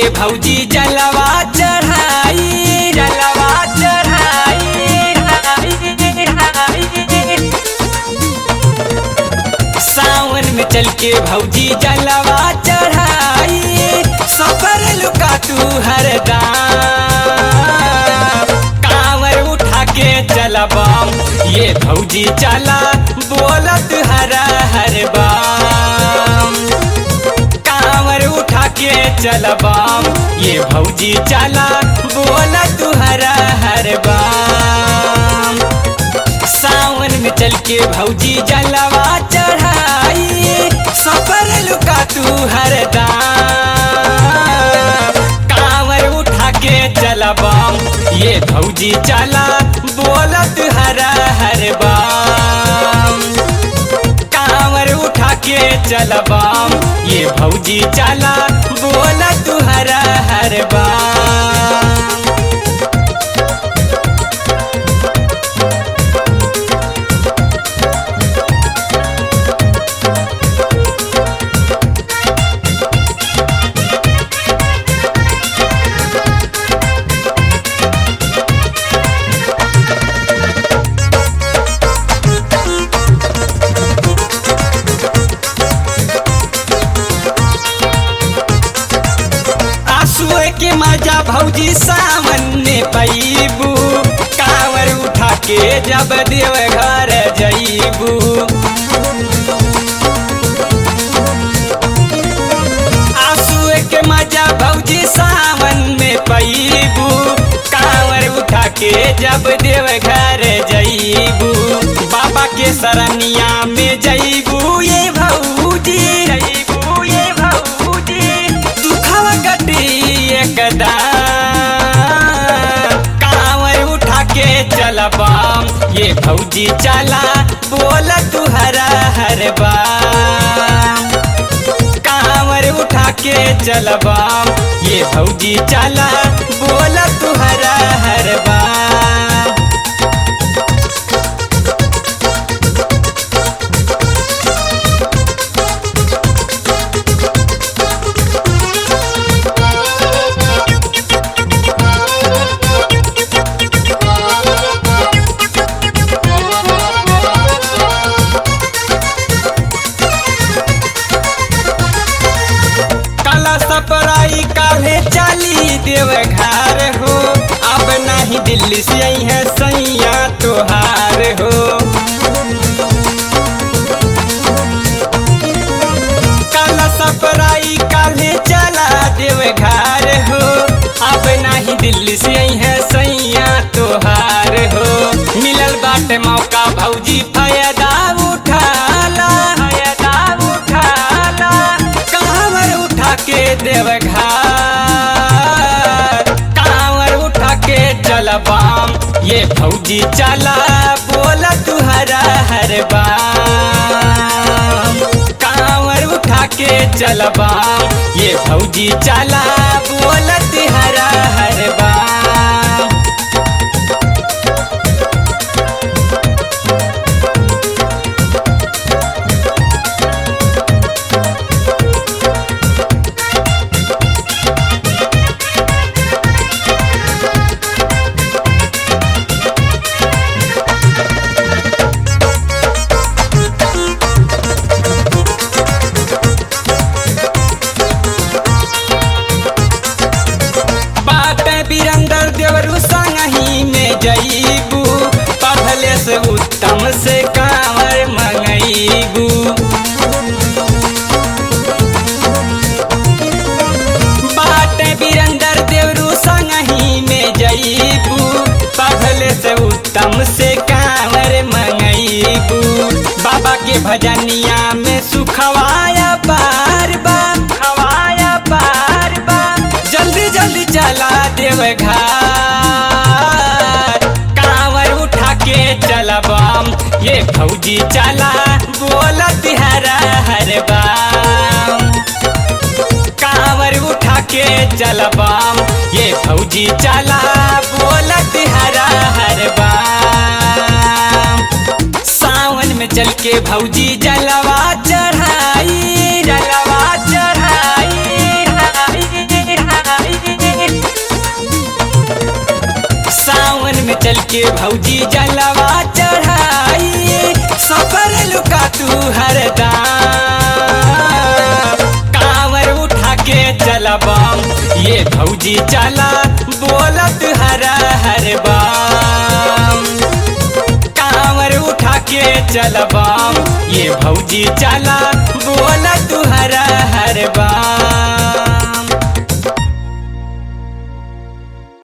के भौजी जलवा चढ़ाई, जलवा चढ़ाई। सावन में चल के भौजी जलवा चढ़ाई, सफर लुका तू हरदम। कांवर उठा के चलबम ये भौजी चला, बोलत हरा हर बम। कांवर उठा के चलबम ये भौजी चला, बोलत हरा हर बम। सावन में चल के भौजी जलवा चढ़ाई, सफर लुका तू हरदम। कांवर उठा के चलबम ये भौजी चला, बोलत हरा हर बम। कांवर उठा के चलबम ये भौजी चला, बोलत हरा हर बम। के मजा भौजी सावन में पैबू, कांवर उठा के जब देव घर जईबू। आंसू के मजा भौजी सावन में पैबू, कांवर उठा के जब देव घर जईबू। बाबा के शरणिया में जईबू ये भौजी, जईबू ये भौजी। दुखवा कटी एकदम। कांवर उठा के चलबम ये भौजी चला, बोला तू हरा हर बम। कांवर उठा के चलबम ये भौजी चला, बोला तू हरा हर बम। सपराई काहे चली देव घर हो, अब नहीं दिल्ली से आई है सैया तोहार हो। काला सपराई काहे चला देव घर हो, अब नहीं दिल्ली से आई है सैया तोहार हो। मिलल बाटे मौका भौजी फायदा उठाला, फायदा उठाला। कांवर उठा के देवघर, कांवर उठा के चलबम ये भौजी चला, बोला तू हरा हर बम। कांवर उठा के चलबम ये भौजी चला, बोला तू हरा हर बम। बिरंदर देवरू संगही में जईबू, पढ़ले से उत्तम से कांवर मंगईबू। बाट बिरंदर देवरू संगही में जईबू, पढ़ले से उत्तम से कांवर मंगईबू। बाबा के भजनिया में सुखवाया बार बार, खवाया बार बार। जल्दी जल्दी चला देवघर, कांवर उठा के चलबम ये भौजी चला, बोलत हरा हर बम। कांवर उठा के चलबम ये भौजी चला, बोलत हरा हर बम। सावन में चल के भौजी जलवा चढ़ाई, जलवा चढ़ाई। के भौजी जलवा चढ़ाई, सफर लुका तू हरदाम। कांवर उठा के चलबम ये भौजी चला, बोलत हर हर बम। कांवर उठा के चलबम ये भौजी चला, बोलत